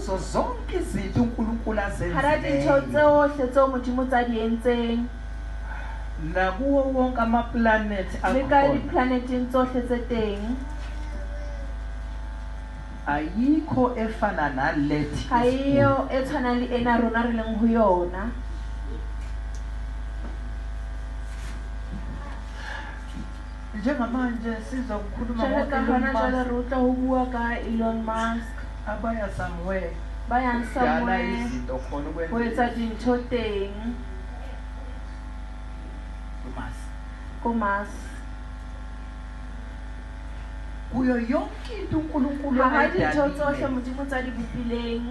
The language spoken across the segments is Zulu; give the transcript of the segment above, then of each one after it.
Kuzo zonke izinto uNkulunkulu Hara dintho azenzileyo tsohle tseo Modimo tsa di entseng nakuwo wonke amaplanethi le ka akhona di-planeteng tsohle tse teng ayikho efana nalethi ha eyo e tshwanang le ena rona re leng ho yona. Njengamanje sizokukhuluma Jwalo ka ngo-Elon hona jwale Musk re utlwa ho bua ka Elon Musk abaya somewhere ba yang dala somewhere izinto khona ho etsa dintho teng Mars. ko Mars. Kuyo yonke into uNkulunkulu Hara dintho tsohle ayidalile Modimo tsa di bopileng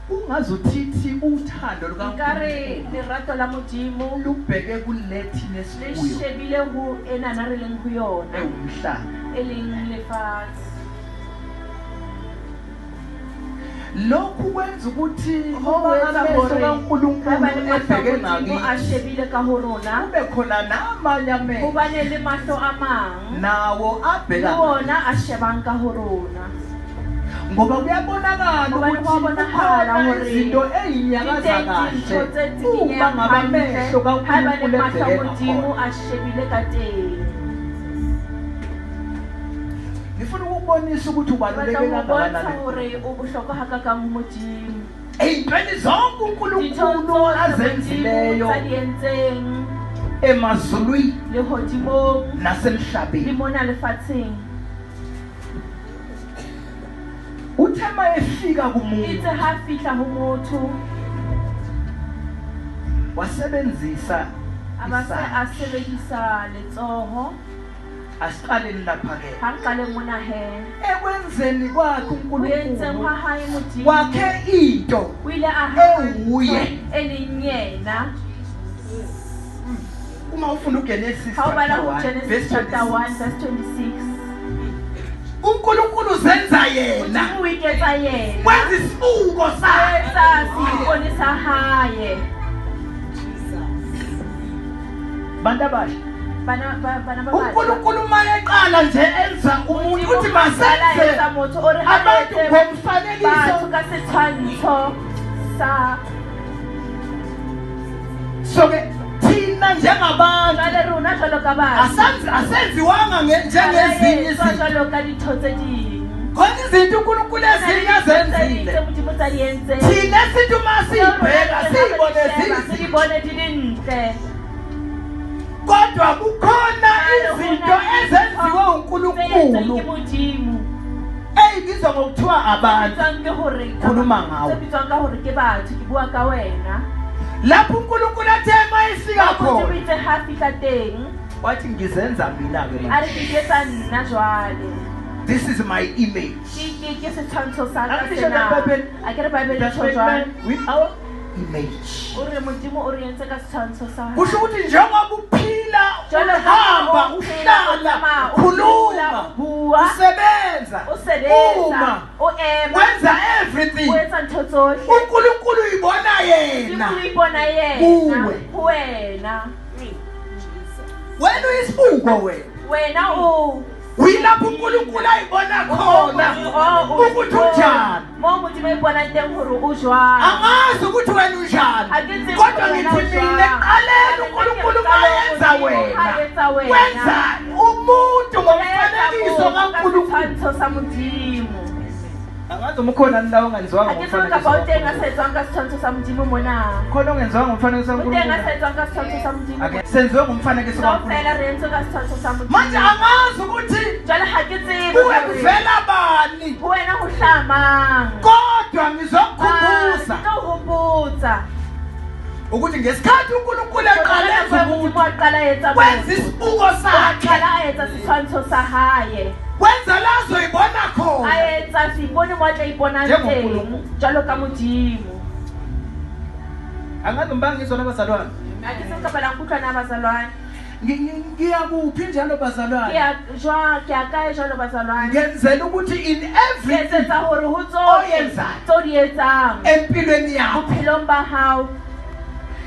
ungazuthithi uthando nkare lukaNkulunkulu lerato la Modimo lubheke kulethi le nesikuyo shebile ho enana re leng ho yona ewumhlaba e leng lefatshe. Lokhu kwenza ukuthi Ho uma etsa amehlo hore kaNkulunkulu haebane mahlo a ebheke Modimo a ngakithi shebile ka ho rona kube khona namanye amehlo hobane le mahlo a mang nawo le abheka ona a shebang ka ho rona. Ngoba kuyabonakala Hobane ho a ukuthi bonahala kukhona hore izinto di ey'nyakaza teng dintho kahle tse uma tsikinyang ngabe hantle amehlo haebane kaNkulunkulu mahlo a ebheke Modimo ngakhona a shebile ka teng. Ngifuna ukukubonisa ukuthi Ke batla ubaluleke ho bontsha kangakanani hore o bohlokwa hakakang ho Modimo. Ey'ntweni zonke Dintho uNkulunkulu tsohle Modimo azenzileyo tsa di entseng emazulwini lehodimong le nasemhlabeni mona lefatsheng. Uthe uma efika Itse kumuntu ha fihla ho motho wasebenzisa a ba se isandla. a sebedisa letsoho. Asiqaleni lapha-ke Ha re qaleng mona he. Ekwenzeni kwakhe Ho entseng uNkulunkulu hwa hae Modimo wakhe into o ile a haha ewuye. ntho e leng yena. Uma ufunda uGenesis Ha o bala chapter ho 1 Genesis verse chapter 26 1 verse 26 uNkulunkulu uzenza yena Modimo o iketsa yena. Wenza isibuko O sakhe etsa seipone sa hae. Bantu abasha Bana ba bana ba batjha. uNkulunkulu uma eqala nje enza umuntu Modimo uthi ha qala a masenze etsa motho o re ha re abantu etse ngomfanekiso batho ka setshwantsho sa So ke thina njengabantu jwale rona jwalo ka batho asenzi asenziwanga ha re njengezinye etswa izinto jwalo ka dintho tse ding. Khona izinto uNkulunkulu Ho na le ezinye dintho tse ding azenzile tse Modimo tsa di entseng. Thina sithi uma Tseo rona siyibheka re tla siyibone di sheba, re di zizinhle bone di le ntle. Kodwa kukhona Jwale ho izinto na le ezenziwe dintho tse entsweng uNkulunkulu ke Modimo ey'bizwa ngokuthiwa tse abantu bitswang ke hore Khuluma ngawe. tse bitswang ka hore ke batho ke bua ka wena. Lapho uNkulunkulu athe uma efika Modimo khona itse ha fihla teng wathi ngizenza mina-ke a manje re ke iketsa nna jwale. This is my image. Ke setshwantsho sa ka Akutjho sena. eBhayibhelini. A ke re Bible That's tjho made jwang? man with our image. O re Modimo o re entse ka setshwantsho sa hae. Kusho ukuthi njengoba uphila Jwalo ka ha uhamba o phela, o uhlala tsamaya, o dula, ukhuluma o bua, usebenza o sebetsa, uma o ema, wenza everything o etsa ntho tsohle. uNkulunkulu uyibona yena Modimo o ipona yena Kuwe. ho wena. Wena uyisibuko wena Wena o uyilapho uNkulunkulu ayibona khona ukuthi unjani Mo Modimo a iponang teng hore o jwang. Angazi ukuthi wena unjani Ha ke tsebe kodwa hore wena ngithi o mina jwang. ekuqaleni uNkulunkulu mayenza Modimo wena ha etsa wena. wenza umuntu O etsa ngomfanekiso motho ka kaNkulunkulu setshwantsho sa Modimo. Angazi uma ukhona la ongenziwanga Ha ke tsebe kapa o teng a sa etswang ka setshwantsho sa Modimo mona. Khona ongenziwanga ngomfanekiso O teng a kaNkulunkulu sa etswang ka setshwantsho sa Modimo. Ake senziwe ngomfanekiso Kaofela kaNkulunkulu re entswe ka setshwantsho sa Modimo. Manje angazi ukuthi Jwale ha ke tsebe kuwe hore kuvela bani ho wena ho hlaha mang. Kodwa Ah, ngizokukhumbuza ke tlo o hopotsa ukuthi ngesikhathi uNkulunkulu Hore eqala ka enza nako ya Modimo umuntu a qala a etsa wenza motho. isibuko A sakhe qala a etsa setshwantsho sa hae. Wenza la azoyibona A khona etsa seipone mo a tla iponang teng NjengoNkulunkulu. jwalo ka Modimo. Angazi ngiba ngizona bazalwane Ha ke tsebe kapa la nkutlwa na bazalwane. Ngiyakuphi njalo Ke bazalwane ya jwang ke ya kae jwalo bazalwane? Ngenzela ukuthi in Ke everything etsetsa hore ho tsohle oyenzayo tseo di etsang empilweni yakho bophelong ba hao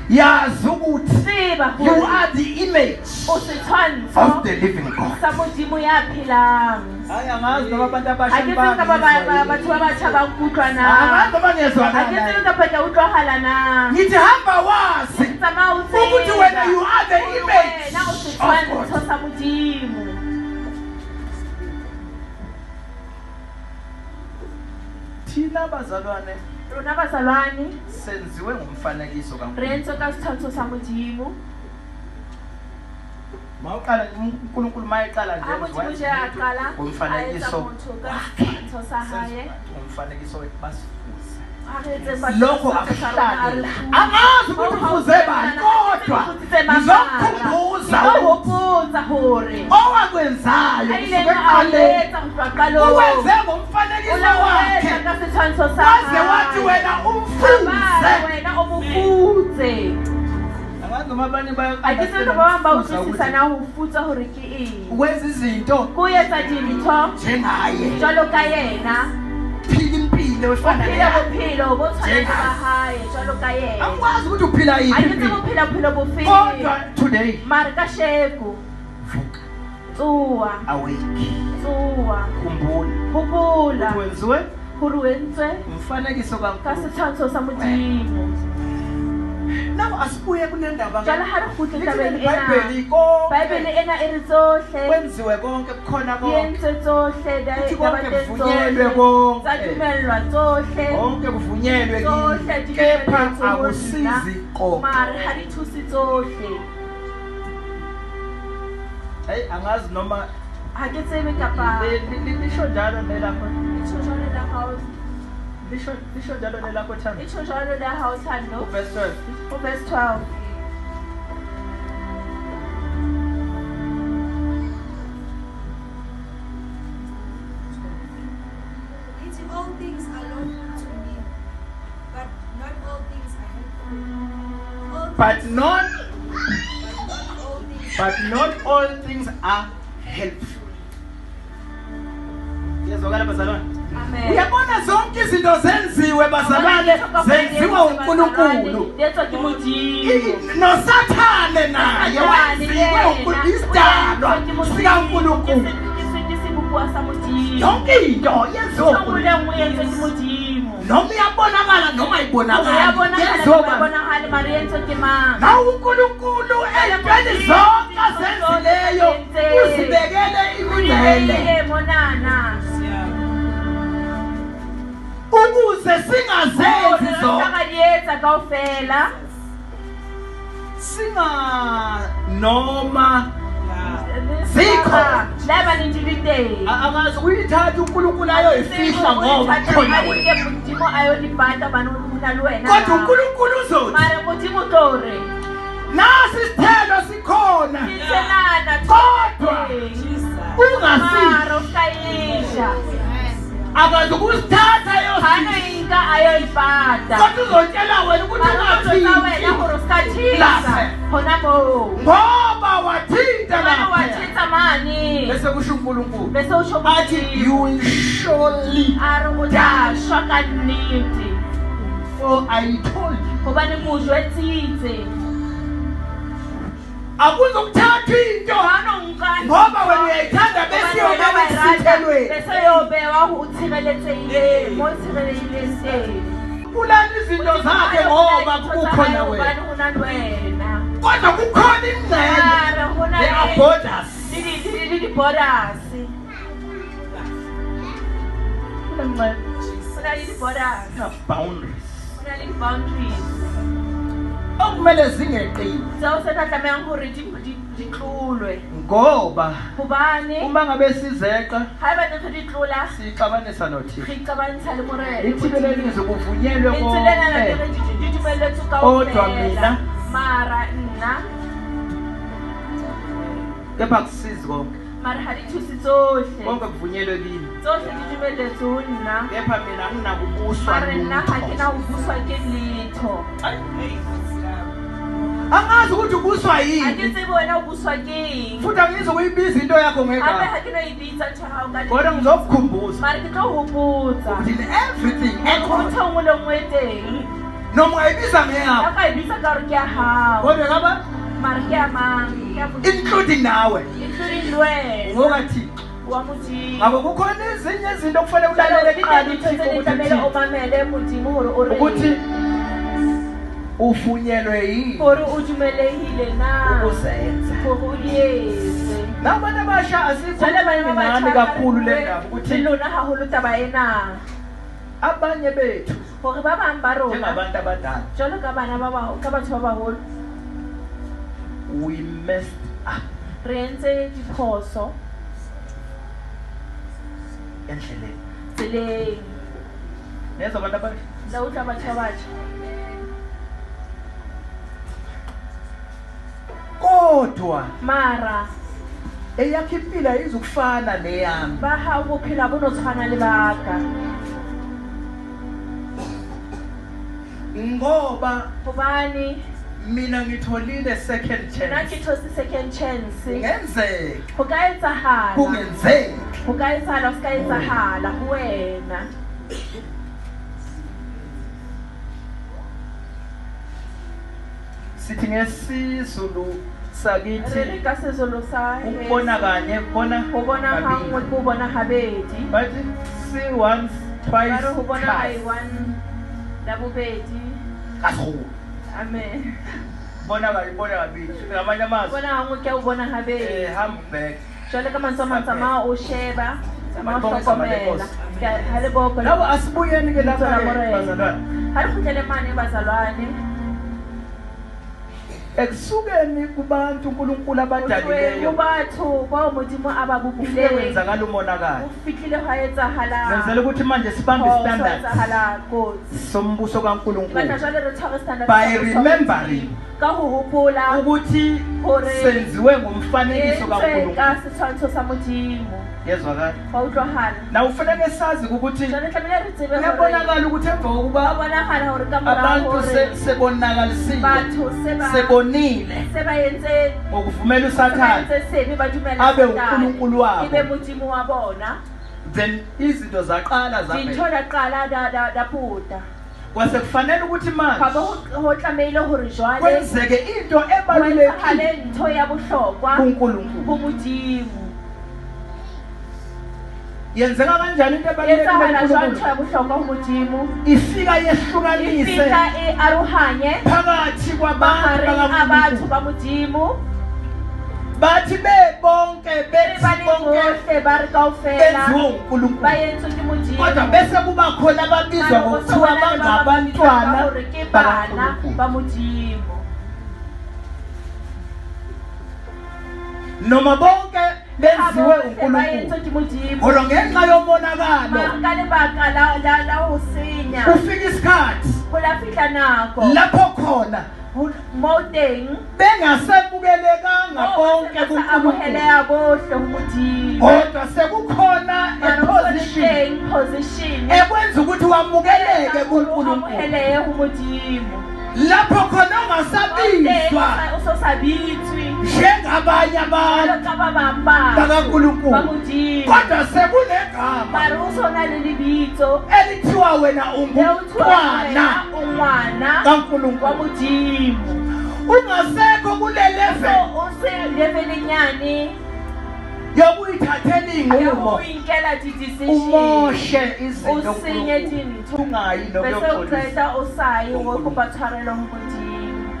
yazi ukuthi tseba you hore are the image o setshwantsho of the living God. sa Modimo ya phelang. Hayi, angazi noma abantu abasha Ha ke tsebe kapa batho ba batjha ba nkutlwa na. Angazi noma Ha ke ngiyezwakala. tsebe kapa ke a utlwahala na. Ngithi hamba wazi Tsamaya o tseba ukuthi wena you are the hore image wena o of setshwantsho God. sa Modimo. Thina bazalwane Rona bazalwane senziwe ngomfanekiso re kaNkulunkulu. entswe ka setshwantsho sa Modimo. Mawuqala uNkulunkulu mayeqala nje Ha Modimo je a qala a etsa ngomfanekiso motho ka setshwantsho sa hae. ngomfanekiso wethu basifuze. Ha re etseng batho Lokho ka setshwantsho sa rona, a re akuhlali. fuze. Angazi ukuthi ufuze bani kodwa ngizokukhumbuza Ke tlo ukuthi hopotsa hore owakwenzayo a ileng kusuke a o ekuqaleni etsa ho tloha qalong. uwenze O ngomfanekiso la o wakhe etsa ka setshwantsho sa waze wathi hae. wena A ba umfuze. re wena o mo futse. Angazi noma abanye Ha ke tsebe kapa ba bang ba utlwisisa na ho futsa hore ke eng. Ukwenza izinto Ke ho etsa dintho njengaye. jwalo ka yena. Phila impilo O efana phele neyakhe. bophelo bo tshwanang le ba hae jwalo ka yena. Angikwazi ukuthi uphila Ha yiphi ke tsebe impilo. o phela bophelo bofeng. Kodwa today Mare kasheko vuka, tsoha, awake, tsoha. khumbula Hopola ukuthi wenziwe hore o entswe umfanekiso ka kaNkulunkulu. setshwantsho sa Modimo. Now asibuye kule ndaba Jwale ha re kgutle Lithi tabeng leli ena. Bhayibheli konke Baebele ena e re tsohle kwenziwe konke kukhona di konke entswe tsohle Kuthi di ba konke teng kuvunyelwe tsohle. konke. Tsa dumellwa tsohle. Konke kuvunyelwe Tsohle kimi di kepha dumelletswe ho nna. akusizi konke. Mare ha di thuse tsohle. Hayi, angazi noma Ha ke tsebe kapa lisho njalo nelapho. e tjho jwalo la hao. Lisho njalo nelapho Thando. E tjho jwalo la hao Thando. Verse 12. Ho verse 12. It's all things are lawful to me, but not all things are helpful. All But things, not but not all things but not all things are helpful. Ngiyazwakala bazalwane? Amen. Uyabona zonke izinto zenziwe bazalwane zenziwa uNkulunkulu. Di etswa ke Modimo. NoSathane naye wenziwe uNkulunkulu, isidalwa sikaNkulunkulu. Ke sebopuwa sa Modimo. Yonke into yenziwa Ntho e nngwe le uNkulunkulu. e nngwe e entswe ke Modimo. Noma iyabonakala noma Hore ya ayibonakali. bonakala Yenziwa kapa ubani? bonahale, mare e entswe ke mang? Nawe uNkulunkulu entweni zonke azenzileyo uzibekele O di imingcele beile monana. ukuze Hore singazenzi re zonke. ska ra di etsa kaofela. Singa noma Re Zikho. ska le haebaneng di le teng. Angazi uyithatha uNkulunkulu ayoyifihla ngoba khona wena. Modimo a yo di pata hobane ho na le wena. Kodwa uNkulunkulu uzothi Mare Modimo o tlo re nasi isithelo sikhona ke tsenana Kodwa ungasidli. mare o ska e ja. Akazi ukusithatha Ha no yosithatha. e nka a yo e pata. Kodwa uzotshela wena ukuthi Mare o tlo jwetsa wena ungathinti hore o ska tjhesa Lapha. hona moo. ngoba wathinta Hobane wa lapha. thetsa mane. Bese kusho uNkulunkulu Bese o tjho athi Modimo. you will surely A re o tla shwa ka nnete. for I told you. Hobane ke o jwetsitse. Akuzokuthatha into Ha no nka ngoba wena uyayithanda bese Hobane wena iyobekwa wa e rata, esithelweni. bese yobewa ho tshireletsehileng, mo tshirelehileng teng. Bulala izinto zakhe ngoba kukhona wena. Hobane ho na le wena. Kodwa kukhona imingcele. Mare ho na There are le borders. le di-borders. Kunemingcele. Ho na le di-borders. There are boundaries. Ho na le di-boundaries. Okumele zingeqiwe Tseo se tla tlamehang hore di tlolwe. ngoba Hobane uma ngabe sizeqa haeba ne re di tlola, sixabanisa noThixo. re iqabantsha le Morena. Lithi ke lelizwe kuvunyelwe Lentswe lena la konke. re di dumelletswe Kodwa kaofela. mina- Mara nna Kepha akusizi konke. mare ha di thuse tsohle. Konke kuvunyelwe kimi. Tsohle di dumelletswe ho nna. Kepha mina anginakubuswa Mare nna ha ke lutho. na ho buswa ke letho. Angazi ukuthi ubuswa Ha ke yini. tsebe wena o buswa ke eng. Futhi angizukuyibiza into yakho Hape ngegama. ha ke no e bitsa ntho ya hao ka Kodwa lebitso. ngizokukhumbuza Mare ke tlo hopotsa. ukuthi in everything Hore ekhona ntho e nngwe le nngwe e teng. noma ungayibiza Ya ngeyakho ka e bitsa ka hore ke ya hao. kodwa ngaba Mare ke ya mang? Ke ya Modimo. including nawe Including le wena. ngokaThixo. Wa Modimo. Ngakho kukhona ezinye izinto okufanele ulalele kuqala Dintho tse uThixo ding tlamehile o ukuthi mamele Modimo hore o reng. ukuthi ufunyelwe yini Hore o dumelehile na ukuzenza. hore o di etse. Nabantu abasha Jwale bana ba asikhulumi nani batjha, kakhulu le ha re ndaba bue le ukuthi lona haholo taba ena. Abanye bethu Hore ba bang ba rona njengabantu abadala jwalo ka bana ba ba ka batho ba baholo we messed up re entse diphoso endleleni. Tseleng. Nezwa abantu abasha? La utlwa batho ba batjha? Kodwa Mara eyakho impilo ayizukufana neyami. Ba hao bophelo ha bo no tshwana le ba ka. Ngoba Hobane mina ngitholile second nna ke chance. thotse second chance. Kungenzeka. Ho ka etsahala. Kungenzeki. Ho ka etsahala, ho ska etsahala ho wena. Sithi ngesiZulu Re re sakithi ka Sezulu sa ukubona kanye kubona ho bona kabili. hangwe ke ho bona habedi. Bathi see once twice Ba re ho bona twice. hai one la bobedi. Kakhulu. Amen. Bona kanye bona kabili. Ngamanye amazwi. Bona hangwe ke o bona habedi. Hamba back. Jwale ka mantswe a mang, tsamaya o sheba, tsamaya o Malibonge hlokomela. Ha le boko. Labo asibuyeni ke lapha Lebitso la ke Morena. bazalwane. Ha re kgutlele mane bazalwane. Ekusukeni kubantu uNkulunkulu Ho tloheng abadalileyo ho batho bao Modimo a ba kufike bopileng. kwenzakala umonakalo. Ho fihlile hwa etsahala. Ngenzela ukuthi manje sibambe Phoso, standard etsahala kotsi. sombuso Ke batla kaNkulunkulu. jwale re tshware standard By sa mmuso wa remembering Modimo. Ka ho hopola ukuthi hore senziwe ngomfanekiso entswe kaNkulunkulu. ka setshwantsho sa Modimo. Yezwakala. Wa utlwahala. Na ufanele sazi ukuthi Jwale tlamehile re tsebe hore kuyabonakala ukuthi emva wa kokuba bonahala hore ka mora abantu hore sebonakalisile batho se ba sebonile se ba entse ngokuvumela se ba uSathane entse sebe ba dumella abe Satane uNkulunkulu wabo. ebe Modimo wa bona. Then izinto zaqala Dintho zavela. da qala da da puta. Kwase kufanele ukuthi Hwa manje ba ho tlamehile hore jwale kwenzeke into ho etsahale ebalulekile ntho ya bohlokwa kuNkulunkulu. ho Modimo. Yenzeka kanjani into ebalulekile Etsahala jwang ntho kuNkulunkulu? ya bohlokwa ho Modimo? Ifika E yehlukanise fihla e arohanye phakathi kwabantu mahareng a batho bakaNkulunkulu. ba Modimo. Bathi bebonke Re bethi ba le bonke bohle ba re kaofela benziwe uNkulunkulu. ba entswe ke Modimo. Kodwa bese kuba khona ababizwa Mara ho so ngokuthiwa bona le ba bang ba bitswang ka bangabantwana hore ke bana bakaNkulunkulu. ba Modimo. Noma bonke Ha benziwe bohle ba uNkulunkulu. entswe ke Modimo. Kodwa ngenxa yomonakalo Mara ka lebaka la ho senya kufika isikhathi ho la fihla nako lapho khona mo teng bengasemukelekanga moo bonke ba se ba sa kuNkulunkulu. amoheleha bohle ho Modimo. Kodwa sekukhona a Mara ho so le position teng position ekwenza ukuthi wamukeleke etsang hore o kuNkulunkulu. amohelehe ho Modimo. Lapho khona Mo teng ungasabizwa o so sa bitswe njengabanye jwalo abantu ka ba bang batho ba bakaNkulunkulu. Modimo. Kodwa sekunegama Mara o so na le lebitso elithiwa wena leo ho thweng ungumntwana wena o ngwana wa kaNkulunkulu. Modimo. Ungasekho kule So level o se leveleng yane yokuyithathela ya ho iy'nqumo inkela di-decision. umoshe izinto O senye kuNkulunkulu. dintho. Ungayi Bese o nokuyoxolisa qeta o sa ye ho kuNkulunkulu. kopa tshwarelo ho Modimo.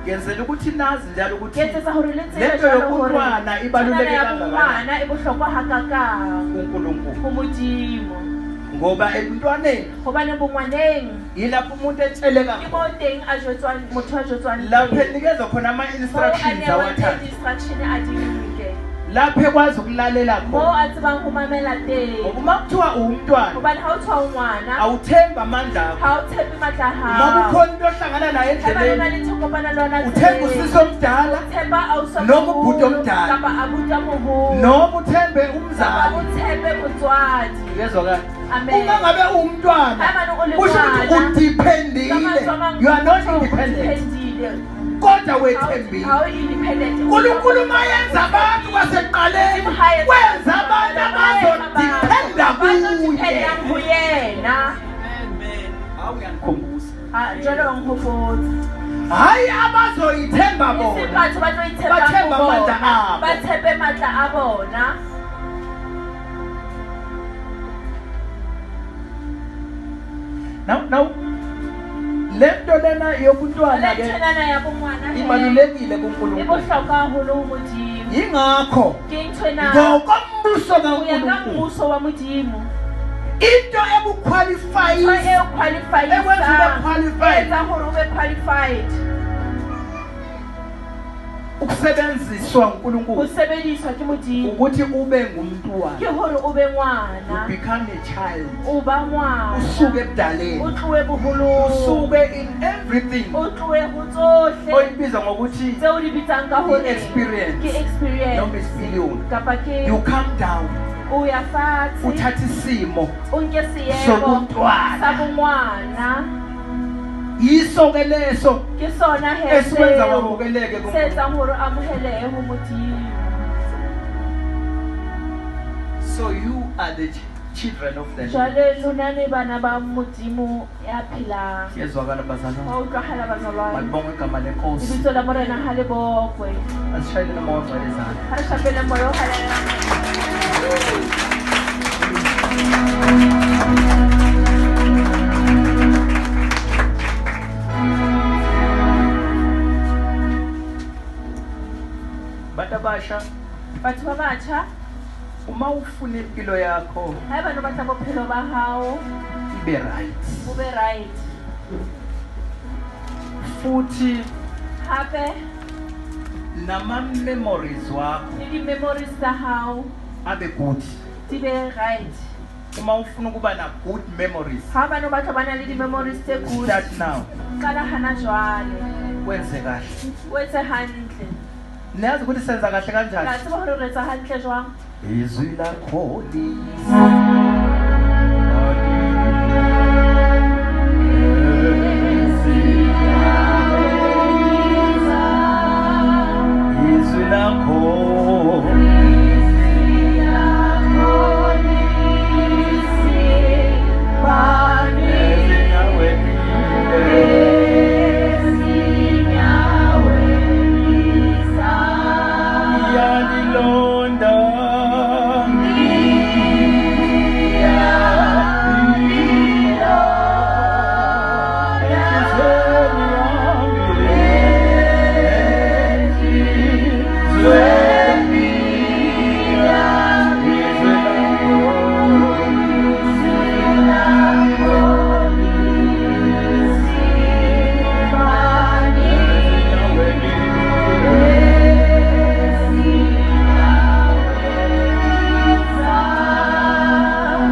Ngenzela ukuthi nazi njalo Ke ukuthi etsetsa hore le tsebe lento jwalo hore yobuntwana ibaluleke tshwanelo ya kangakanani bongwana e bohlokwa hakakang kuNkulunkulu. ho Modimo. Ngoba ebuntwaneni Hobane bongwaneng yilapho umuntu etsheleka ke khona. moo teng a jwetswang motho a jwetswang Lapho teng. enikezwa khona Moo a ama-instructions newang teng awathathe. di-instruction a di nke. Lapho ekwazi ukulalela Moo khona. a tsebang ho mamela teng. Ngoba uma kuthiwa uwumntwana Hobane ha o tshwa o ngwana awuthembi amandla akho. ha o tshepe matla a Uma hao. kukhona into ohlangana nayo Haeba ho na endleleni le ntho o kopana le yona uthemba tseleng, usisi omdala o tshepa ausi o noma ubhuti moholo omdala. kapa abuti a moholo. Noma uthembe Kapa umzali. o tshepe motswadi. Uyezwakala? Amen. Uma ngabe uwumntwana Haebane o le kusho ukuthi ngwana, udependile. ka mantswe a mang You are not o independent. dependile. Kodwa Ha o wethembile. ha o independent. uNkulunkulu mayenza abantu kwasekuqaleni wenza abantu abazodependa kuye. Dependang ho yena. Hawu uyangikhumbuza. Ah, jwale wa nkgopotsa. Hayi abazoyithemba E seng bona. batho ba tlo Ba itshepang tshepa ho matla bona. a Ba tshepe matla a bona. Now lento lena yobuntwana Le ke ntho ya bongwana he, ibalulekile e kuNkulunkulu. bohlokwa haholo ho Modimo. Yingakho Ke ntho ena ngokombuso ho ya ka kaNkulunkulu mmuso wa Modimo. into Ntho e ekuqualifyisa o qualifyisang, Ekwenza ube qualified. e etsang hore o be qualified ukusebenziswa ho uNkulunkulu sebediswa ke Modimo ukuthi ube ke ngumntwana. hore o be You ngwana, become a child. o ba ngwana, Usuke o ebudaleni. tlohe boholong, Usuke in everything o tlohe ho tsohle oyibiza ngokuthi tseo di bitsang ka hore i-experience ke experience noma isipiliyoni. kapa ke You come down o ya fatshe, uthathe isimo o nke seemo sa sobuntwana. bongwana. Yiso ke leso Ke sona he esikwenza seo wamukeleke se kuNkulunkulu. etsang hore o amohelehe ho Modimo. So you are the children of the Lord. Jwale lona le bana ba Modimo ya phelang. Siyezwakala bazalwane. Wa utlwahala bazalwane. Malibongwe igama lenkosi. Lebitso la Morena ha le bokwe. Asishayeleni umoya ongcwele izandla. Ha re shapeleng moya o halalelang. Bantu abasha, Batho ba batjha, uma ufuna impilo yakho haebane o batla bophelo ba hao ibe right bo be right. futhi Hape nama memories wakho le di-memories tsa hao abe good. di be right. Uma ufuna ukuba na good memories, Haebane o batla ho bana le di-memories tse good, start now. qala hana jwale. Wenze kahle. O etse hantle. Niyazi ukuthi senza kahle La kanjani? tseba hore re etsa hantle jwang? Izwi lakho lisa. Izwi lakho ezinyaweni. Iyalilonda. Enhliziyweni yami. Enhliziyweni yami. Izwi lakho.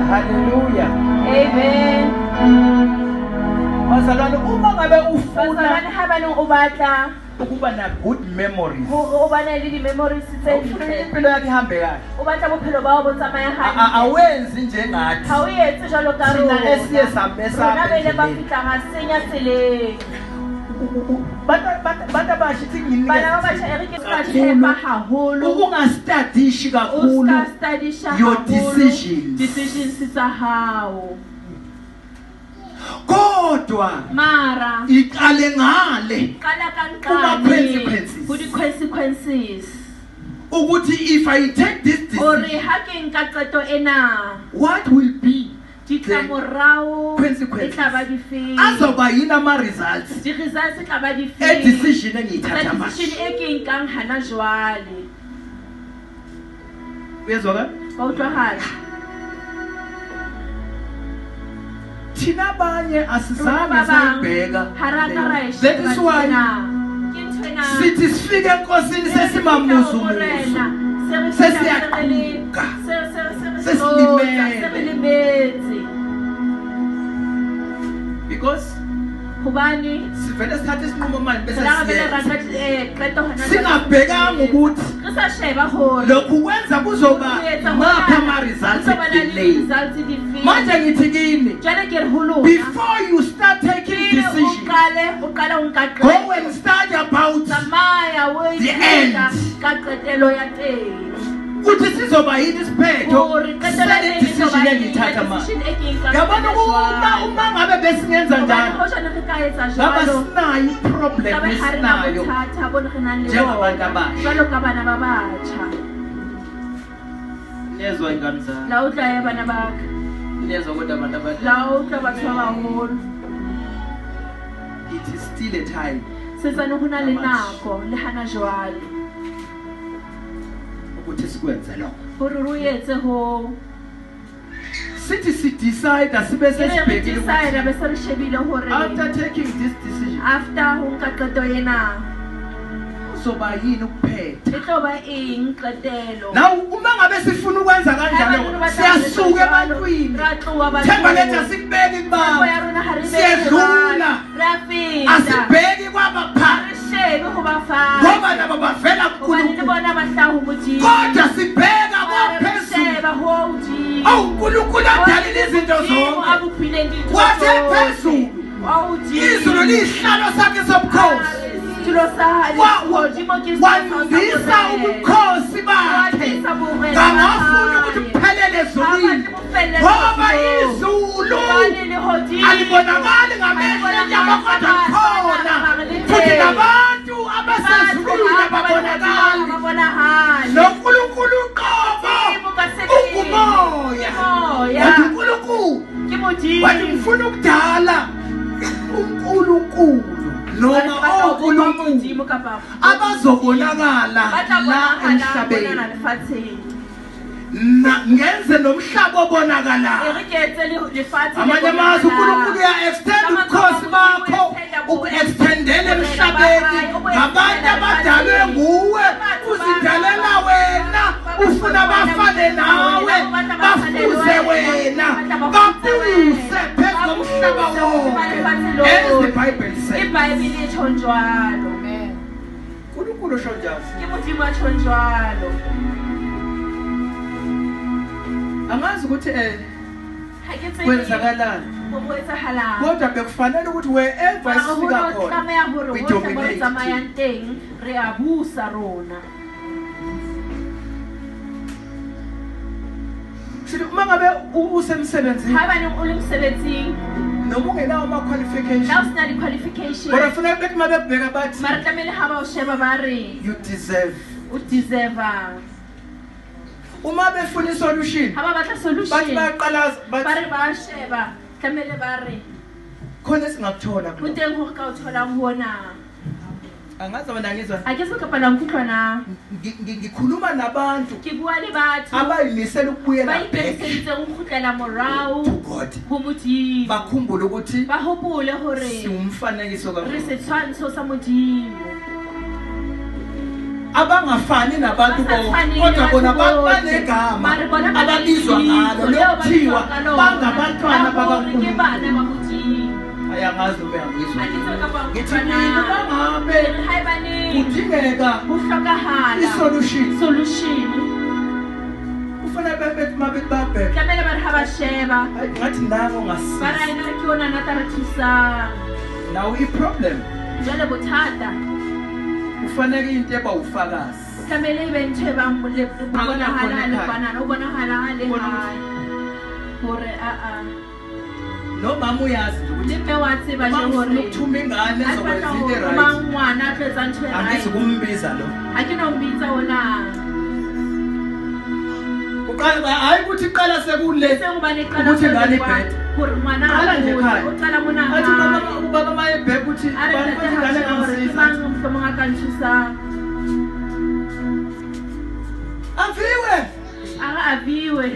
Hallelujah. Amen. Bazalwane uma ngabe ufuna Bazalwane haebaneng o batla ukuba na good memories. hore o bane le di-memories tse Ufuna ntle, impilo yakhe ihambe kahle. o batla bophelo ba hao bo tsamaye hantle. Awenzi njengathi. Ha o etse jwalo ka Thina rona. esiye samesa Rona ba ile ba endleleni. fihla ra senya tseleng. Bantu abasha ithi Bana ba nginikeze batjha e re ke ska tshepa haholo. ukungastadishi O kakhulu ska studisha your haholo decisions. decisions tsa hao. Kodwa Mara iqale ngale qala ka Kuma nqane consequences. ho di-consequences. ukuthi if I take this Hore decision, ha ke nka qeto ena, what will be ditlamorao Consequences. e tla ba difeng? azoba yini ama-results Di-results e tla ba difeng? e-decision Tsa engiyithatha decision manje e ke e nkang hana jwale. Uyezwakala? Wa utlwahala? Thina abanye Rona asizange ba bang sayibheka ha ra ka ra e that sheba is why tjena. Ke ntho ena. sithi sifike enkosini Se re fihla ho sesimamuzu Morena, se re Se fihla se re le- siyaquka. se re Sesilimele. hlotsa, se re lemetse. because Hobane sivele sithathe isinqumo manje bese re la re bele ra siyenza nka, qeto hona jwale. singabhekanga ukuthi Re sa sheba hore lokhu kwenza kuzoba ho etsa maphi hore ama-results ho tlo ba na le ekugcineni results difeng. manje ngithi kini Jwale ke re ho lona, before you start taking pele o decisions qale o qala ho nka go qeto. and study about Tsamaya o The ithuta end. ka qetelo ya teng. ukuthi Ukuthi sizoba yini isiphetho sale decision engiyithatha manje. Yabona uma ngabe besingenza njalo, ngaba sinayo i-problem esinayo njengabantu abasha. Niyezwa ingane zami? La utlwa ya bana ba ka. Niyezwa kodwa abantu abadala? La utlwa batho ba baholo. It is still a time. Setsane ho na le nako le hana jwale. Ukuthi sikwenze lokho. Hore re etse ho. Sithi si decide sibe sesibhekile ukuthi decide bese re shebile hore after taking this decision, after ho nka qeto ena, kuzoba yini ukuphetha? E tlo ba eng qetelo? Now uma ngabe sifuna ukwenza kanjalo siyasuka ebantwini. Themba lethu asikubeki kubantu. Siyedlula. Asibheki kwabaphansi. Ngoba nabo bavela kuNkulunkulu. Kodwa sibheka kwaphezulu. uNkulunkulu adalile izinto zonke. Wathi phezulu. Izulu liyihlalo sakhe sobukhosi. Wandisa ubukhosi bakhe. Kangafuni ukuthi kuphelele ezulwini. Ngoba izulu alibonakali ngamehlo enyama kodwa likhona. Futhi nabantu abasezulwini ababonakali. NoNkulunkulu uqobo ungumoya. Wathi uNkulunkulu wathi ngifuna ukudala uNkulunkulu noma oNkulunkulu abazobonakala la emhlabeni. Ngenze nomhlaba obonakalayo. Amanye amazwi uNkulunkulu uya-extend ubukhosi bakho, uku-extendele emhlabeni ngabantu abadalwe nguwe, uzidalela wena, ufuna bafane nawe, bafuze wena, babuse phezu komhlaba wonke. As the Bible says. IBhayibheli itsho njalo. uNkulunkulu usho njalo. Ke Modimo a tjho njalo. Angazi ukuthi kwenzakalani. Kodwa bekufanele ukuthi wherever sifika khona we dominate. Re a busa rona. Sithi uma ngabe usemsebenzini, haebaneng o le mosebetsing, noma ungenawo ama-qualification, la o sena di-qualification, kodwa funeka bethi uma bekubheka bathi, mara tlamehile ha ba o sheba ba re you deserve, o deserve. Uma befuna i-solution, ha ba batla solution, bathi bayaqalaza, ba re ba sheba, tlamehile ba re khona esingakuthola ho teng hore ka o tholang hona. Angazi mina ngizwa. A ke se kapa la nkutlwa na. Ngikhuluma nabantu. Ke bua le batho. Abayimisela ukubuyela back. Ba ikemiseditseng ho kgutlela morao. To God. Ho Modimo. Bakhumbule ukuthi ba hopole hore siwumfanekiso kaNkulunkulu. Re setshwantsho sa Modimo. Abangafani nabantu bonke kodwa bona banegama ababizwa ngalo lokuthiwa bangabantwana bakaNkulunkulu. Ayangazi noma uyangizwa. Ngithi mina bangabe kudingeka i-solution. Solution. Kufanele bethi mabethi babheke. Tlamehile ba re ha ba sheba. Ngathi nango ngasiza. Ba re ena ke yona na tla re thusang. Now i-problem. Jwale bothata. Kufanele into eba ufakazi. Tlamehile ebe ntho e bang le bonahala le kwanana, o bonahala le hae. Hore a Nomama uyazi nje ukuthi mme wa tseba je hore ukuthuma ingane ezokwenza into right. Uma ngwana a tlo etsa ntho e right. Angizukumbiza lo. Ha ke no mbitsa ona. Uqala hayi ukuthi iqala sekule. Sengubane iqala ukuthi ingane ibhede. Hore ngwana o qala mona. Athi mama ubaba mayebheka ukuthi bani ukuthi ingane ngamsiza. Mang mohlomong a ka nthusa. Aviwe. A re aviwe.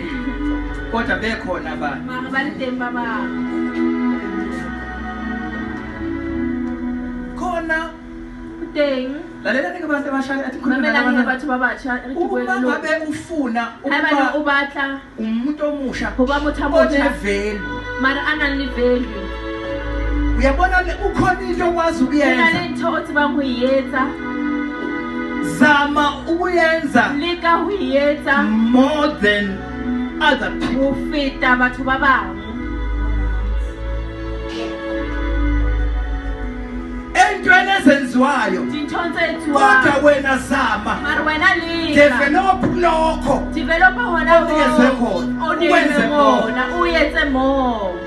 Kodwa bekhona abantu. Mara ba le teng ba bang. Khona teng. Lalelani ke bantu abasha athi khuluma nabantu batho ba batjha re ke bue le lona. Uma ufuna ukuba o batla umuntu omusha ho ba motho a motjha one-value. Mara a nang le value. Uyabona ukhona into okwazi ukuyenza. Ho na le ntho o tsebang ho e etsa. Zama ukuyenza. Leka ho e etsa more than other people. Ho feta batho ba bang. Entweni ezenziwayo dinthong tse etsuwang kodwa wena zama mara wena leka develop lokho Developa hona Onikezwe khona. o Ukwenze neilweng more. ona, o etse more.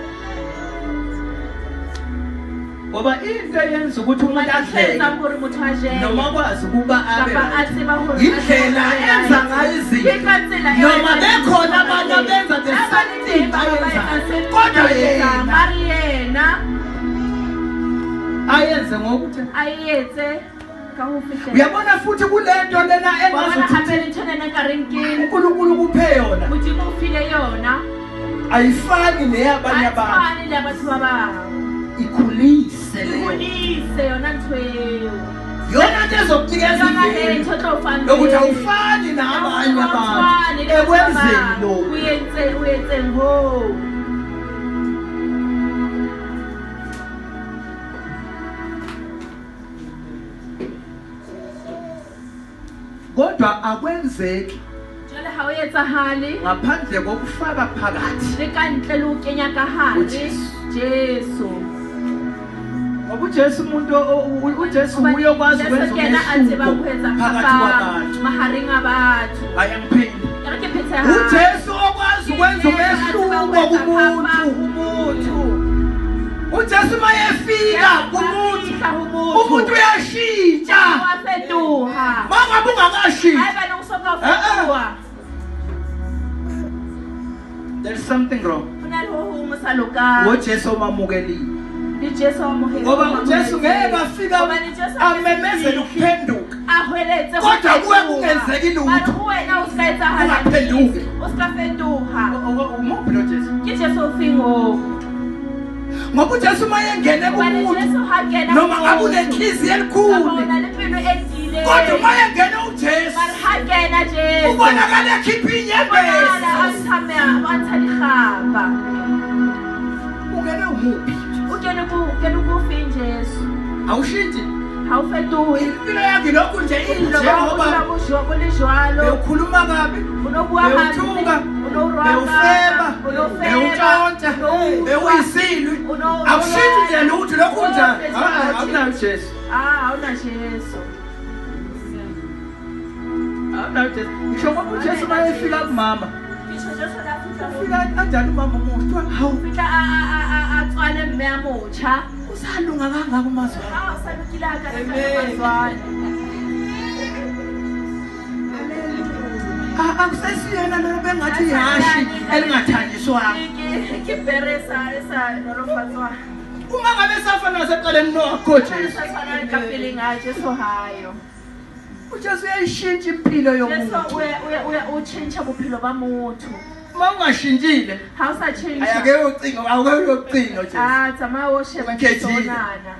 Ngoba into eyenza ukuthi umuntu Hobane ntho e adleke etsang hore motho a jele noma akwazi ukuba abe kapa a right, tseba hore a indlela tsebe enza hore ngayo ke izinto ka tsela eo noma a etsang bekhona dintho abantu ka abenza the teng. Ha ba same le thing teng ba bang ba ayenzayo etsang same kodwa thing a etsang, yena mare yena ayenze ngokuthi a etse ka ho fihlela. Uyabona futhi kulento lena Wa bona engazuthi hape le ntho ena e ka reng ke uNkulunkulu kuphe yona Modimo o file yona ayifani ha neyabanye e abantu. tshwane le ya batho ba bang. Ikhulise E leyo hodise yona ntho eo. Yona nto ezokunikeza Yona he ivelu ntho e tlo o fang yokuthi value. awufani nabanye Ha o tshwane abantu le batho ba ekwenzeni bang. lokhu. O etseng hoo. Kodwa akwenzeki Jwale ha o etsahale ngaphandle kokufaka phakathi le ka ntle le ho kenya ka hare uJesu. Jesu. Ngoba uJesu umuntu uJesu Hobane uyokwazi Jesu ukwenza ke yena a tsebang ho umehluko etsa phakathi phapang kwabantu. mahareng a batho. Ayangiphinda. E re ke phethe hape. uJesu okwazi Ke ukwenza Jesu a tsebang umehluko ho etsa kumuntu. phapang ho motho. uJesu mayefika Jesu ha kumuntu fihla ho motho, umuntu uyashintsha. wa fetoha. Mangabe ungakashintshi Haebane o soka o Eh, eh. fetoha, there's something wrong. ho na le ho hong ho sa lokang. NgoJesu omamukelile. Le Jesu a amohetse- Ngoba uJesu ngeke afika Hobane Jesu a amemezele ke se ukuphenduka. a hweletse ho Kodwa kuwe fetoha. kungenzeki lutho. Mare ho wena o ska etsahala Ungaphenduki. niks. O ska fetoha. Umuphi lo Jesu? Ke Jesu o feng oo? Ngoba uJesu mayengene Hobane kumuntu Jesu ha kena noma ho ngabe motho, unenhliziyo kapa elikhulu o na le pelo e tiileng. kodwa uma yengena uJesu Mare ha kena Jesu, ubonakala ekhipha bonahala a inyembezi. ntsha a ntsha dikgapa. Ungene umuphi? O kene ko feng Jesu? Awushintshi. Ha o fetohe. Impilo yakho ilokhu nje Bophelo ba hao bo injengoba dula bo le jwalo. bewukhuluma kabi, O no bua hampe, bewuthuka, o no rwakana, bewufeba, o no feba, bewuntshontsha, o no utswa. bewuyisilwi. O no- Awushintshi nje lutho lokhu O nje. fetoha Ah, awunayo uJesu. Ah, ha ona Jesu. Awunayo uJesu. Ngisho ngoba uJesu uma efika kumama, Ke tjho Jesu ha fihla ho- ufika kanjani umama omusha? Kuthiwa, hawu fihla a tswale mme a motjha. usalunga kangaka umazwane. Ha o sa lokile hakana ka Amen. mazwane. Akusesiyena lona bengathi ihashi elingathanjiswanga. Ke pere e sa nolofatswang. Uma ngabe safana nasekuqaleni nokho E Jesu. sa tshwanang ka peleng a Jesu hayo. uJesu uyayishintsha impilo Jesu yomuntu. o tjhentjha bophelo ba motho. Uma ungashintshile Ha o sa tjhentjha, ayake ucingo, awuke uyocinga Jesu. ah, tsamaya o sheba Ukhethile. onana.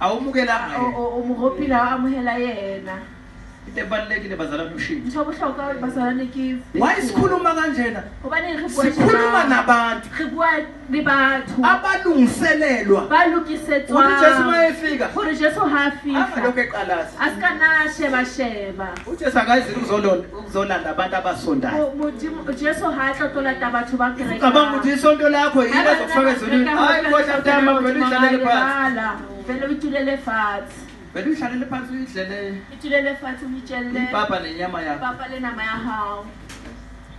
Awumukelanga yena. O mo ropile ha o amohela yena. Into ebalulekile bazalwane ushintsho. Ntho ya bohlokwa bazalwane ke Why sikhuluma kanjena? Hobaneng re bua Sikhuluma tjena? nabantu Re bua le batho abalungiselelwa ba ukuthi uJesu lokisetswang mayefika hore Jesu ha a fihla angalokhu eqalaza. a ska nna a sheba-sheba. uJesu akayizile ukuzolanda abantu abasondayo. Modimo Jesu ha a tla tlo lata batho ba kerekang. Ucabanga ukuthi isonto lakho yini Ha ba ezokufaka ezulwini? kereka, Hayi kodwa mntama vele uyihlalele phansi. Lebala, vele o itulele fatshe. Vele uyihlalele phansi uyidlele Itulele fatshe o itjelle ipapa nenyama yakho. papa le nama ya hao.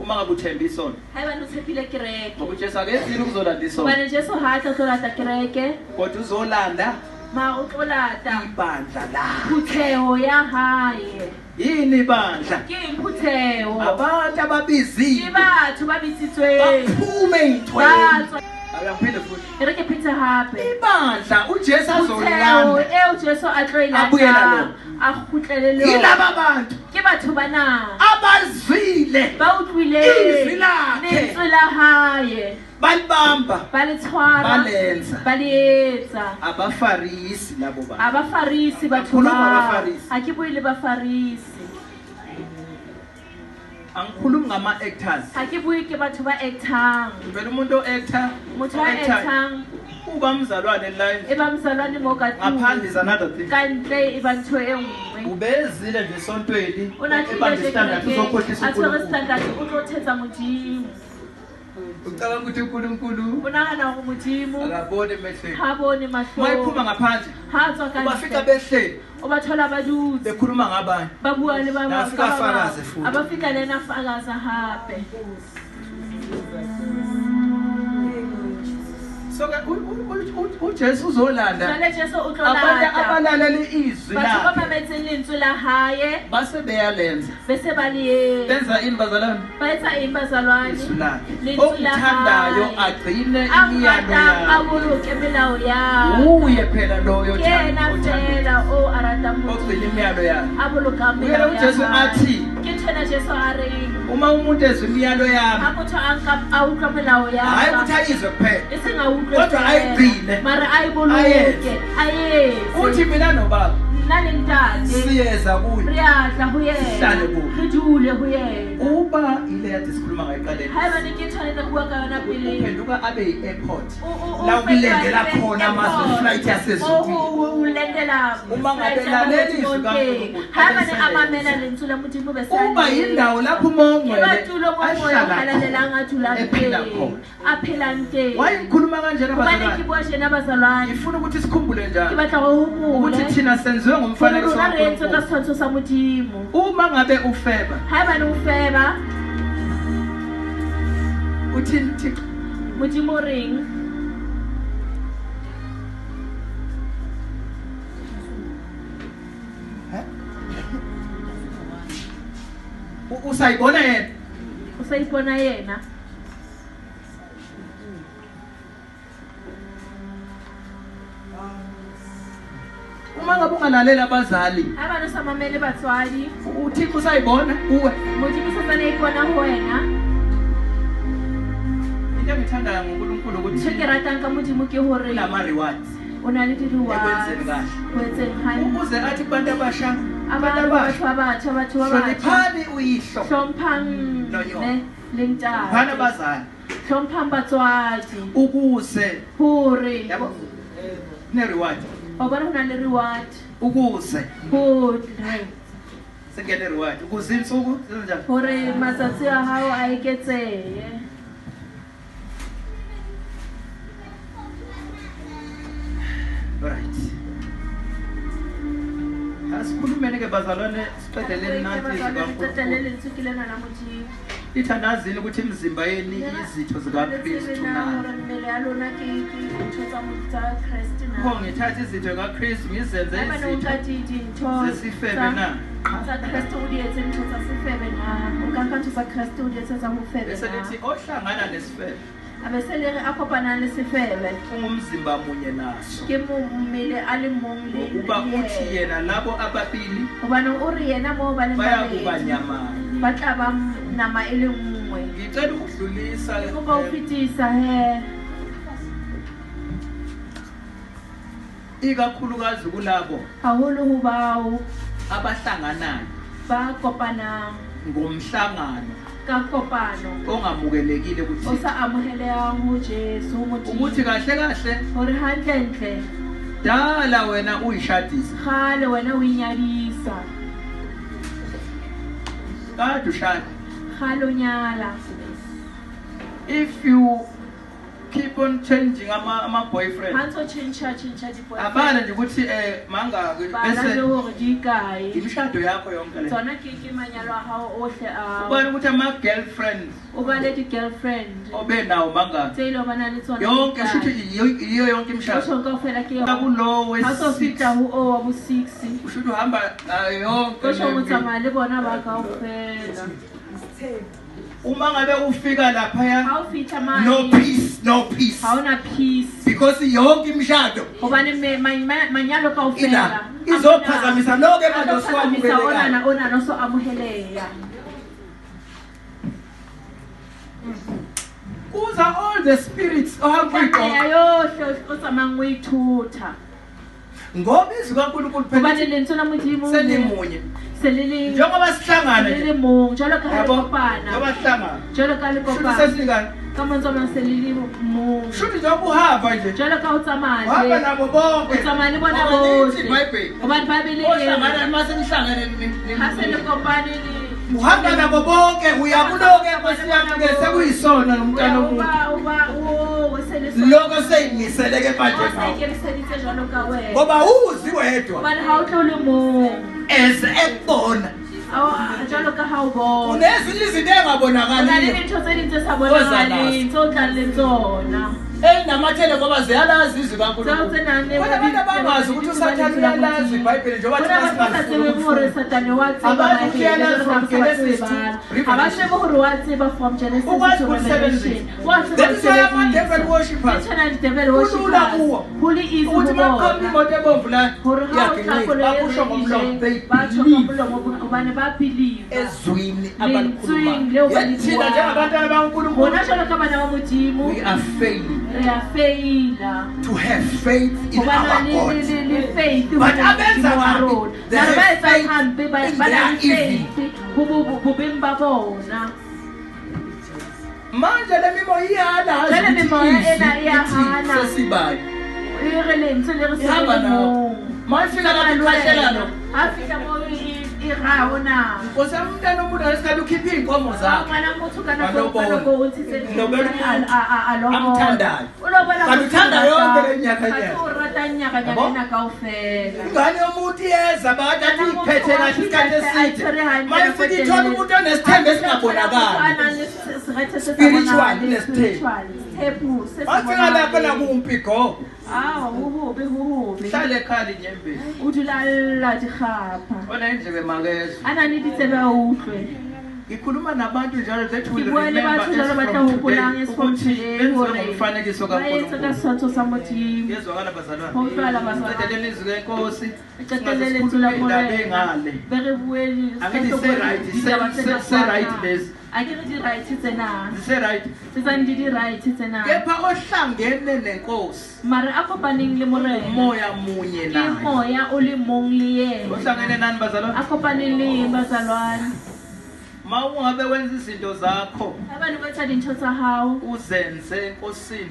Uma ngabe uthemba isonto. Haebane o tshepile kereke. Ngoba uJesu akezile ukuzolanda isonto. Hobane Jesu ha a tla tlo lata kereke, Kodwa uzolanda mara o tlo lata ibandla lakhe. phutheho ya hae. Yini ibandla? Ke eng phutheho? Abantu Ke ababiziwe batho ba bitsitsweng. baphume Ba ey'ntweni. tswa. Awuyangiphinde futhi. E re ke phete hape. Ibandla uJesu Phutheho azolanda eo Jesu a tlo e Abuyela latang, lona. a kgutlele le yona. Yilaba bantu Ke batho bana abazwile ba utlwileng Izwi lakhe. lentswe la hae, balibamba ba le tshwara, balenza. ba le etsa. Abafarisi labo bantu. Abafarisi batho Angikhulumi bao. ngabafarisi. Ha ke bue le bafarisi. Angikhulumi ngama-actors. Ha ke bue ke batho ba actang. Vele umuntu o-actor Motho a actang uba mzalwane la e ba mzalwane mo ka tlung. ngaphandle is another thing. Ka ntle e ba ntho e nngwe. Ubezile nje esontweni O na tlile ebambe nje standard kerekeng, uzokhohlisa a tshwere uNkulunkulu. standard o tlo thetsa Modimo. Ucabanga ukuthi uNkulunkulu O nagana gore Modimo akaboni emehlweni. ga bone mahlong. Mayiphuma ngaphandle Ha tswa ka ubafika ntle behleli o ba thola ba dutse bekhuluma ngabanye. ba bua le ba Nafika ka ba afakaze bang. futhi. A ba fihla le ena a fakaza hape. So ke uJesu uzolanda Jwale Jesu o tlo abantu lata abalalela izwi batho ba lakhe mametseng lentswe la hae base beyalenza. be se ba le etsa. Benza ini bazalwane? Ba etsa eng bazalwane? Izwi lakhe. Lentswe la Okuthandayo hae. agcine A imiyalo ratang a yakhe. boloke melao ya Uye phela loyo ke yena fela o a ratang ogcina Modimo imiyalo yakhe. a bolokang Uyena melao ya uJesu hae. athi Ke nthwena Jesu a reng uma umuntu ezwa imiyalo ha yami motho a nka a utlwa melao ya hayi ka ukuthi ayizwe kuphela e seng a utlwe Kodwa fela, ayigcine. mara a e boloke Ayenze. a etse uthi mina nobaba nna le ntate siyeza kuye re a tla ho yena Sihlale kuye. re dule ho yena uba ile yade sikhuluma ngayiqaleni haebane ke tshwanetse go bua ka yona peleng uphenduka abe yi-airport O- o- la o ukulendela fetoha khona airport. ama-flight yasezulwini Mo ho- o lendela Uma ngabe flight ya lalela izwi mahodimong kaNkulunkulu, teng. Haebane a abeselenza. mamela lentswe la Modimo be se a uba le yindawo lapho umoya etsa. Ke ba ongcwele tulo mo moya o ahlala halalelang khona a dulang ephila teng khona a phelang teng waye ngikhuluma kanjena hobane ke bazalwane bua tjena bazalwane ngifuna ukuthi sikhumbule ke njalo batla go ukuthi hopole thina senziwe gore ngomfanekiso rona re entswe ka kaNkulunkulu setshwantsho sa Modimo uma ngabe ufeba haebane o feba uthini Thixo Modimo o reng Usayibona yena o sa ipona yena uma ngabe ungalalela abazali haebane o sa mamele batswadi uThixo usayibona kuwe Modimo o santsane a ipona ho wena into engithandayo ngoNkulunkulu ntho ukuthi ke ratang ka Modimo ke hore unama-rewards o na le di-rewards ekwenzeni kahle ho etseng hantle ukuze athi kubantu abasha abantu abantu abasha batho ba batjha batho ba batjha hloniphani uyihlo hlomphang Nonyoko. mme le phana ntate abazali hlomphang batswadi ukuze hore yabo kune-reward wa bona ho na le reward ukuze hore singene reward ukuze insuku zenzenjani hore matsatsi a hao a eketsehe alright asikhulumeni ke bazalwane siqedeleni nanti izwi Qetele kaNkulunkulu lentswe ke lena la Modimo ithandazini ukuthi imizimba yeni izitho zikaKristu na na hore mmele ya lona ke dintho tsa Kreste na pho ngithatha izitho zikaKristu ngizenze haebane o izitho nka dintho zesifebe na tsa Kreste o di etse ntho tsa sefebe na o ka nka ntho tsa Kreste o di etse tsa bofebe bese na lithi ohlangana nesifebe a be se le re a kopanang le sefebe ungumzimba munye naso ke mmele a le mong le ngokuba le uthi yena. yena labo ababili hobane o re yena moo ba leng bayakuba babedi nyamanye ba tla ba nama e le nngwe ngicela ukudlulisa ke kopa ho fetisa he ikakhulukazi kulabo haholo ho bao abahlanganayo ba kopanang ngomhlangano ka kopano ongamukelekile o kuThixo sa amohelehang ho Jesu ho ukuthi Modimo kahle kahle hore hantlentle dala wena uyishadisa kgale wena o inyadisa kade ushada kgale o nyala if you keep on changing ama-boyfriend ha ntso tjhentjha tjhentjha abala di-boyfriend nje ukuthi mangaki bala le bese hore di kae imishado yakho yonke le tsona ke manyalo a hao ohle ao ubona ukuthi ama-girlfriends o ba le di-girlfriend obe nawo mangaki tse ile ba na le tsona di yonke kae. shuthi iyo yonke O imishado tjho kaofela ke yona kulo ha o so we-six fihla ho o wa bo six ushuthi uhamba nayo yonke o tjho le o tsamaya le bona ba kaofela uma ngabe ufika laphaya ha o fihla no mane peace no peace ha ona peace because yonke imishado hobane manyalo ila kaofela izophazamisa lonke a manje tlo phazamisa osuwamukelekayo onana onana o so amoheleha kuza all the spirits ohamba meya uyigqoka yohle o tsamayang o ithutha ngoba izwi kaNkulunkulu phela hobane lentswe la Modimo selimunye se le le njengoba sihlangana le nje le mong jwalo ka ha le yabo kopana njengoba sihlangana jwalo ka le shuthi kopana sesilingane ka mantswe a mang se le le mong shuthi njengoba uhamba nje jwalo ka o tsamaya uhamba nje nabo bonke o tsamaya le bona Ngoba lithi bohle iBhayibheli hobane Bible e re ohlangana mase nihlangene ha se le kopane le uhamba nabo bonke uya kuloke tsamaya Sesiyafike sekuyisona nomntana omuntu. Lokho seyimiseleke manje ngoba uzi wedwa eze ekubona unezinye izinto engabonakaliyo enamathele ngoba ziyalazi izwi kaNkulunkulu. Kodwa abantu abangazi ukuthi uSathane uyalazi iBhayibheli njengoba thina siyalazi from Genesis to Revelation. That is why ama-devil worshippers kulula kuwo ukuthi maqhamuka imoto ebomvu la iyaginqika bakusho ngomlomo, they believe ezwini abalikhulumayo. Thina njengabantwana bakaNkulunkulu we are failing to have faith in our God. But abenza kabi, they have faith in their evil. Manje le mimoya iyalazi ukuthi sesibani. Ihamba nawo. Mayifika lapho ikhahlela lo. Nkosi yami umntana omuntu ngesikhathi ukhiphe iy'nkomo zakhe lobela umuntu amthandayo kanti uthanda yonke le nyakanyaka. Ingane yomuntu iyeza bakade athi iyiphethe kahle isikhathi eside, mayifika ithola umuntu onesithembu esingabonakali spiritual unesithembu. Wafika lapho nakumpi go. Hlale ekhaya inyembezi. Ona indlebe makezwe. Ngikhuluma nabantu njalo that will remember from today ukuthi benziwe ngomfanekiso kaNkulunkulu. Yezwakala bazalwane. Siqedelele izwi lenkosi. Singaze indaba engale. Angithi se-right, se-right lezi. Se-right. Kepha ohlangene nenkosi umoya munye naye. Ohlangene nani bazalwane? Ma ungabe wenza izinto zakho uzenze enkosini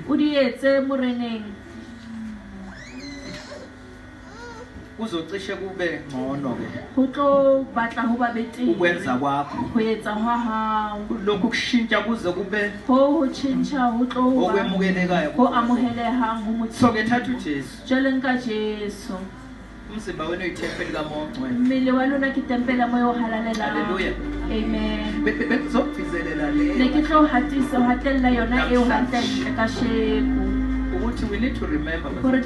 kuzocishe kube ngcono ke ukwenza kwakho lokhu kushintsha kuze kube okwemukelekayo. So ke thatha uJesu umzimba wenu uyithempeli kaMoya oNgcwele. Haleluya. Amen. Bengizogcizelela le ukuthi we need to remember ukuthi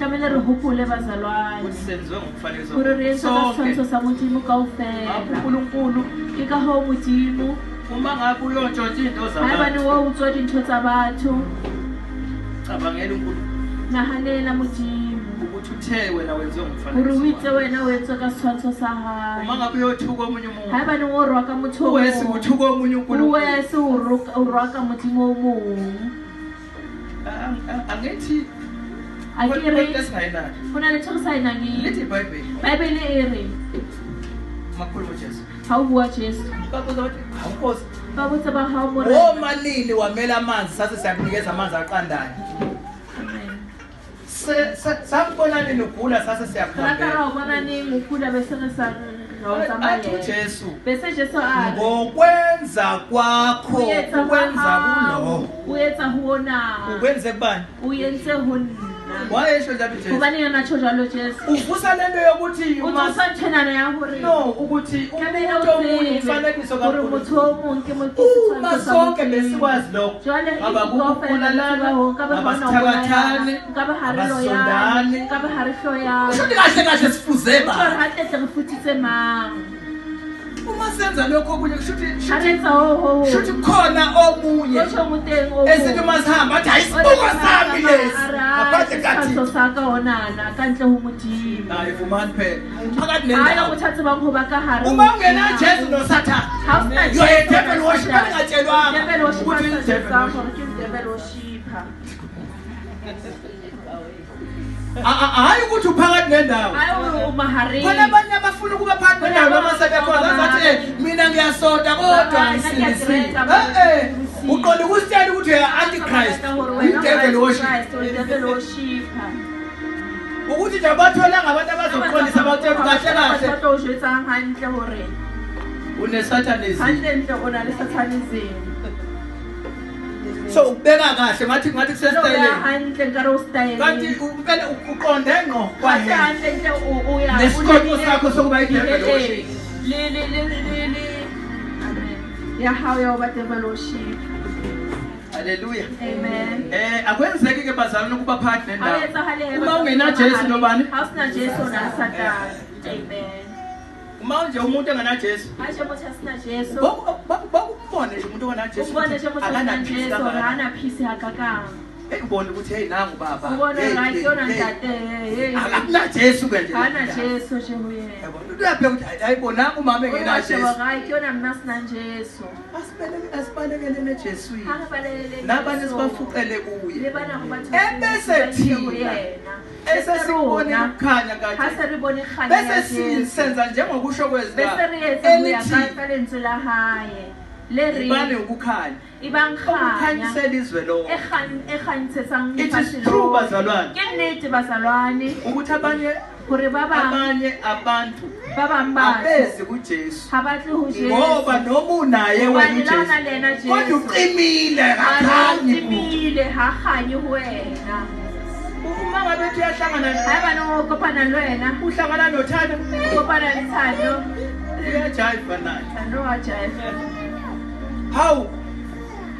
senziwe ngomfanekiso sonke. uNkulunkulu uma ngabe uyontshontsha into zabantu cabangela uNkulunkulu ukuthi uthe wena wenziwe ngomfanekiso. Uma ngabe uyothuka omunye umuntu wesi uthuka omunye uNkulunkulu. Angithi lithi iBhayibheli makhulu uJesu babuza bathi hawu Nkosi womalini wamela amanzi sase siyakunikeza amanzi aqandayo. Sakubona nini ugula sase siyakuhambela. Athi uJesu ngokwenza kwakho ukwenza kulo ukwenze kubani? Wayesho njalo uJesu. Uvusa lento yokuthi no ukuthi umuntu omunye umfanekiso kaNkulunkulu. Uma sonke besikwazi lokho abakubulalana abasithakathane abasondane kusho ukuthi kahle kahle sifuze ba uma senza lokho okunye kusho ukuthi khona omunye esithi uma sihamba athi ayisibuko sami lesi ngaphandle kaThixo. Hayi vumani phela phakathi nendawo uma ungena Jesu noSathane you are a devil worshiper ningatshelwanga ukuthi devil worshiper. Hayi ukuthi uphakathi nendawo. Khona abanye abafuna ukuba phakathi nendawo noma sebekhona bathi mina ngiyasonta kodwa ngisindisiwe. Uqonda ukusitshela ukuthi uya antichrist, i-devil worship. Ukuthi nje bathola ngabantu abazoqondisa batshela kahle kahle. Une-satanism. So ukubeka kahle ngathi Jwale o beha kusesitayeleni. hantle nkare o styleng. Kanti impela uqonde ngqo Hantle kwahela. hantle ntle o ya o Nesiqoqo lebile sakho sokuba i-devil diheleng. worship. Le le le le le amen. Ya hao ya ho ba devil worship. Hallelujah. Amen. Akwenzeki ke bazalwane ukuba phakathi Ha o nendawo. etsahale he Uma batho ungena ba Jesu hare. nobani? Ha o sena Jesu o na le Satane. Amen. Uma nje umuntu engena Jesu. Ha je motho a sena Jesu. Bakumbone nje umuntu ongena Jesu. O bone je motho a Akana sena peace Jesu kangakanani. ha ana peace hakakang. Hey ubone ukuthi hey nangu baba. O bone Hey, right hey, ke yona hey. ntate. Hey. Akuna Jesu ke nje. Ha ana Jesu je ho yena. Yabona uyabheka ukuthi hayi bona umama O engena wa sheba Jesu. hayi ke yona mme a senang Jesu. Asibeleke asibalekele neJesu. Ha re balehele Nabanye Jesu. sibafuqele kuye. Le bana ho batho Ebese ba ise ho thina, yena. Esesikubonile Rona, ukukhanya ha kanje. se re bone kganya ya Bese Jesu. senza njengokusho kwezwi. Bese re etsa ho ya Elithi ka lentswe la hae. Le re ibane ukukhanya. ebang kganya Okukhanyisela izwe lonke. e e kgantshetsang It is lefatshe true lohle. bazalwane Ke nnete bazalwane ukuthi abanye hore ba bang abanye abantu ba bang batho abezi kuJesu ha ba tle ho Jesu. ngoba noma unaye wena Hobane la o uJesu na le yena kodwa Jesu. uqimile Mara o akakhanyi timile ha kganye ho wena. uma ngabe uthi uyahlangana Haebane o kopana le wena, uhlangana noThando o kopana le Thando, uyajiva naye. Thando wa jive. Hawu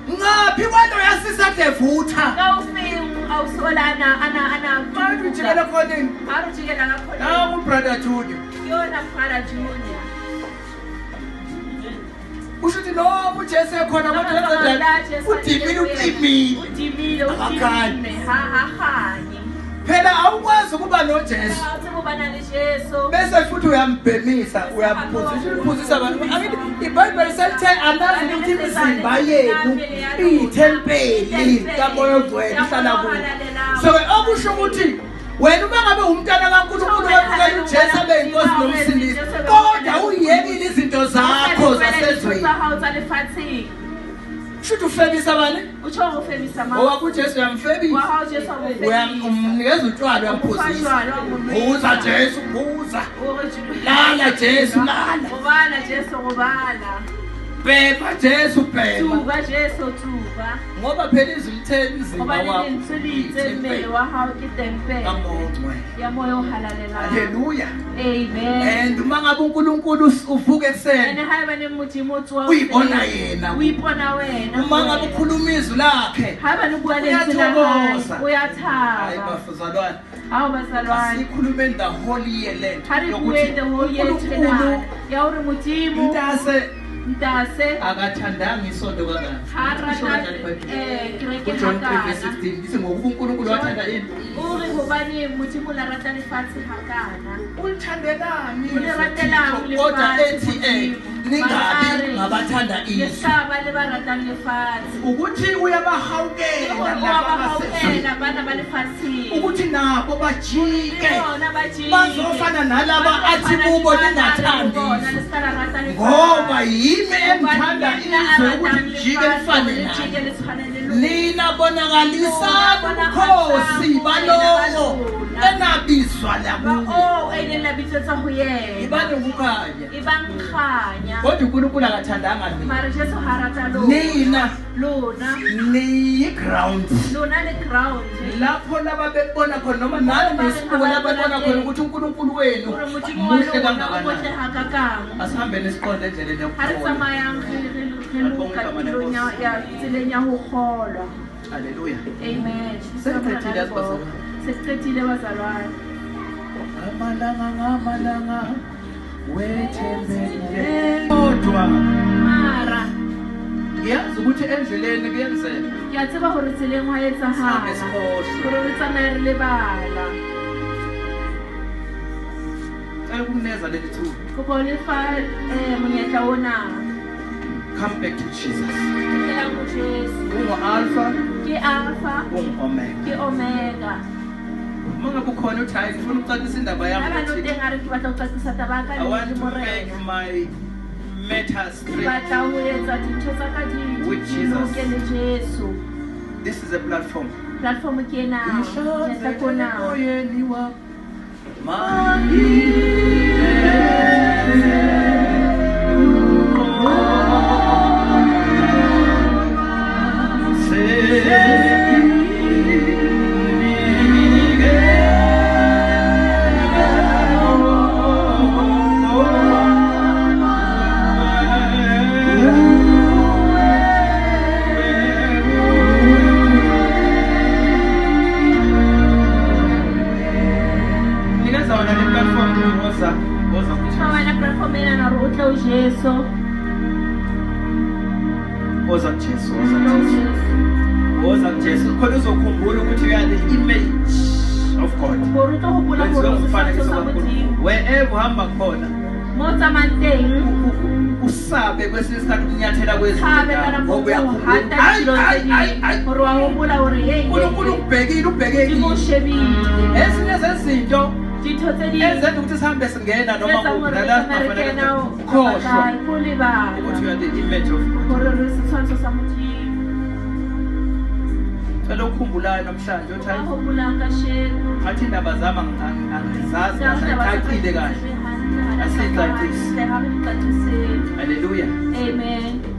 ngaphi kwento yasisade vutha Ka o feng ausi o la ana manje ujikela khoneni Ha re jikela ka khoneng. nangu brother Junior Ke yona brother Junior. usho ukuthi noma uJesu ekhona kodwa wenza udimile ucimile Udimile Akakhanyi. utimile ha kganye. Phela awukwazi ukuba noJesu Ha o tsebe ho bana le Jesu. bese futhi uyambhemisa uyamphuzisa uphuzisa abantu angithi iBhayibheli selithe anazi ukuthi imizimba yenu iyithempeli kaMoya oNgcwele ihlala kuyo. So ke okusho ukuthi wena uma ngabe umntana kaNkulunkulu wamukela uJesu abe yinkosi nomsindisi kodwa uyekile izinto zakho zasezweni Tsa hao tsa lefatsheng. kusho ukuthi ufebisa bani O tjho hore o febisa mang? owakho uJesu Wa uyamfebisa hao Jesu wa mo febisa. uyamnikeza utshwala uyamphuzisa Jwala, wa mo nwesa. phuza Jesu phuza O re lala Jesu lala Robala Jesu robala. bhema Jesu bhema Tsuba Jesu tsuba. ngoba phela izwi lithe umzimba Hobane wakho lentswe le itse mmele wa hao ke tempele kaMoya oNgcwele. ya moya o halalelang. Haleluya. Amen. And uma ngabe uNkulunkulu uvuka Ene ekuseni haebane Modimo o tsoha uyibona hoseng, yena o ipona wena. uma ngabe ukhuluma izwi lakhe Haebane o bua lentswe la hae, Uyathokoza. o ya hayi thaba. bafuzalwane Hao bazalwane. asikhulumeni the whole year lento Ha re bueng the whole year uNkulunkulu tjena ya hore Modimo mntase ntase akathandanga isonto kangaka ha Isho rata kanjani iBhayibheli? kereke uJohn 3 verse hakana. 16 lithi ngokuba uNkulunkulu wathanda ini O re hobane Modimo la rata lefatshe hakana. ulithandelani O le ratelang kodwa lefatshe ethi Modimo. ningabi Mara ngabathanda Le izwe ska ba le ba ratang lefatshe. ukuthi Ke uyabahawukela hore o laba wa ba abasezweni haukela bana ba lefatsheng. ukuthi nabo Le bajike bona ba jike. bazofana nalaba athi Bazofana kubo le bana a re ho ningathandi bona, izwe le ska la rata lefatshe. ngoba yimi Hobane engithanda ke nna a izwe ukuthi ratang lijike lefatshe, lifane hore le nami jike le tshwane le lona. nina bonakalisani ubukhosi balowo enabizwa Ba lakuye oo e ileng la bitsetswa ho yena. ibani ukukhanya Ebang kganya. kodwa uNkulunkulu akathandanga nina Mara Jesu ha rata lona. nina Lona. niyi-ground Lona le ground. lapho laba bebona khona noma nani nesibuko lababona khona ukuthi uNkulunkulu wenu Hore Modimo wa muhle lona o motle kangakanani hakakang. asihambeni siqonde endleleni Ha re yokukholwa tsamayang re loka tulong ya tseleng ya ho kgolwa. haleluya Amen. Sesiqedile yazi bazalwane. Sesiqedile bazalwane. Ngamalanga ngamalanga wethembekile kodwa Mara ngiyazi ukuthi endleleni kuyenzeka ke a tseba hore tseleng hwa sihambe etsahala. sikhohlwe Hore re tsamaye re lebala. cela ukumneza leli thuba Kopa ho le fa monyetla ona. come back to Jesus Kgutlelang ho Jesu. ungu-alpha Ke Alpha, ungu-omega ke Omega. uma ngabe ukhona uthi hayi ngifuna ukucacisa indaba yami Haebane o noThixo. teng a re ke batla ho cacisa taba ya ka I le want to Morena. make my matters Ke straight. batla ho etsa dintho tsa ka di With di Jesus. loke le Jesu. This is a platform. Platform ke ena. Monyetla ke ona. Emoyeni wam mangibe Gore o tlo gopola Wenziwe gore o ngomfanekiso setshwantsho sa kaNkulunkulu. Modimo. Wherever uhamba khona, Mo o tsamayang teng, usabe kwesinye isikhathi ukunyathela kwezinye tshabe ka indawo, nako ngoba o uyakhumbula. hata Ayi, dilo tse ayi, ayi, ayi. ding. Gore wa gopola gore hey, uNkulunkulu ukubhekile, ubheke Modimo o kimi. shebile. Ezinye zezinto Dintho tse ding ezenza ukuthi sihambe singena tse noma etsang kuphi hore re nala tsamaya re singafanele kena ho khohlwa kae, ko lebala ukuthi you are the image of God. hore re setshwantsho sa Modimo. Cela ukukhumbulayo namhlanje uthi O hayi, ka hopolang kasheko. ngathi indaba zami angizazi kahle, ayicacile kahle. Asiyicacise. Haleluya. Amen.